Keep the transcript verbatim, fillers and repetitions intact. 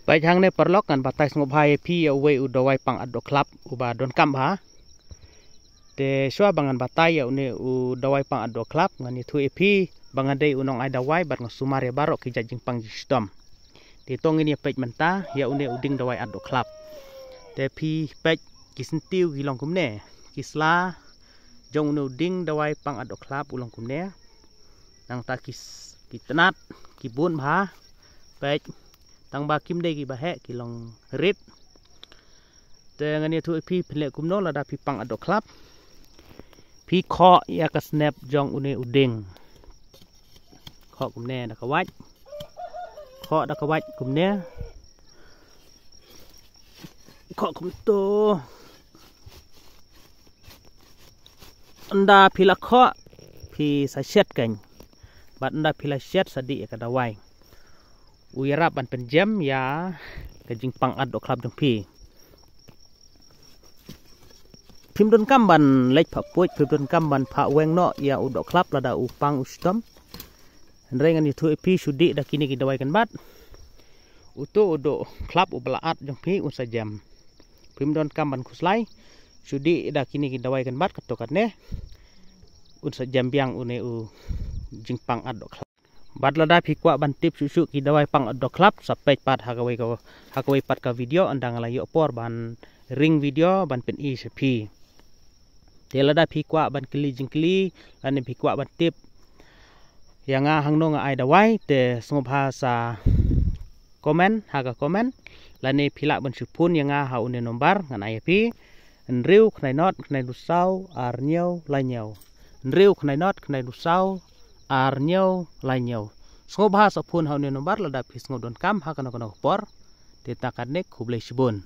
Peit hangne paralok, ngan batai sngewbha ïa phi ïa uwei u dawai pang at dohkhlap uba donkam bha. Te shuwa ba ngan batai ïa une u dawai pang at dohkhlap, ngan ïathuh ïa phi ba nga dei u nongai dawai bad nga sumar ïa baroh ki jait jingpang jingshitom. Te to ngin ïa peit mynta ïa une u dieng dawai at dohkhlap. Te phi peit, ki syntiew ki long kumne, ki sla jong une u dieng dawai pang at dohkhlap u long kumne. Nangta ki s-, ki tnat, ki bun bha. Peit, tang ba kim dei kiba heh, ki long rit. Te ngan ïathuh ïa phi phin leh kumno lada phi pang at dohkhlap. Phi khoh ïa ka snep jong une u dieng. Khoh kumne da ka wait. Khoh da ka wait kumne. Khoh kumto. Ynda phi la khoh, phi sa shet kein. Bad ynda phi la shet, sa dih ïa ka dawai. U ïarap ban pynjem ïa ka jingpang at dohkhlap jong phi. Phim donkam ban leit phah puid, phim donkam ban phah weng noh ïa u dohkhlap lada u pang u shitom. Hynrei ngan ïathuh ïa phi, shu dih da kine ki dawai kynbat. Uto u dohkhlap uba la at jong phi un sa jem. Phim donkam ban khuslai. Shu dih da kine ki dawai kynbat, kato katne un sa jem biang une u jingpang at dohkhlap. Bad lada phi kwah ban tip shuh shuh ki dawai pang at dohkhlap, sa peit pat ha kawei ka, ha kawei pat ka video, ynda nga la ïoh por ban ring video ban pyni sha phi. Te lada phi kwah ban kylli jingkylli lane phi kwah ban tip ïa nga hangno nga ai dawai, te sngewbha sa comment ha ka comment, lane phi lah ban shu phone ïa nga ha une number ngan ai ïa phi: hynriew khyndai nod khyndai hynriew saw ar hynñiew lai hynñiew. Hynriew khyndai nod khyndai hynriew saw ar hynñiew lai hynñiew. Sngewbha sa phone ha une number lada phi sngew donkam ha kano kano ka por. Te tang katne, khublei shibun.